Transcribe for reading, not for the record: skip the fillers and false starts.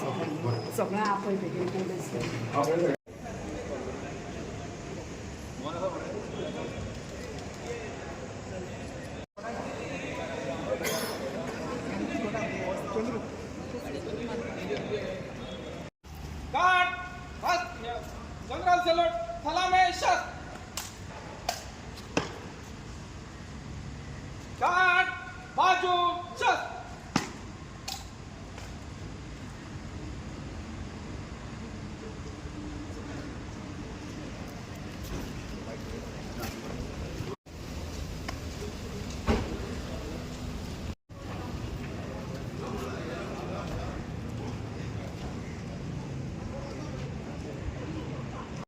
सगळ्यांक सगळ्यांक आपय बेगीन कोण आसता. Guard, first general salute, Salameh शस्त्र.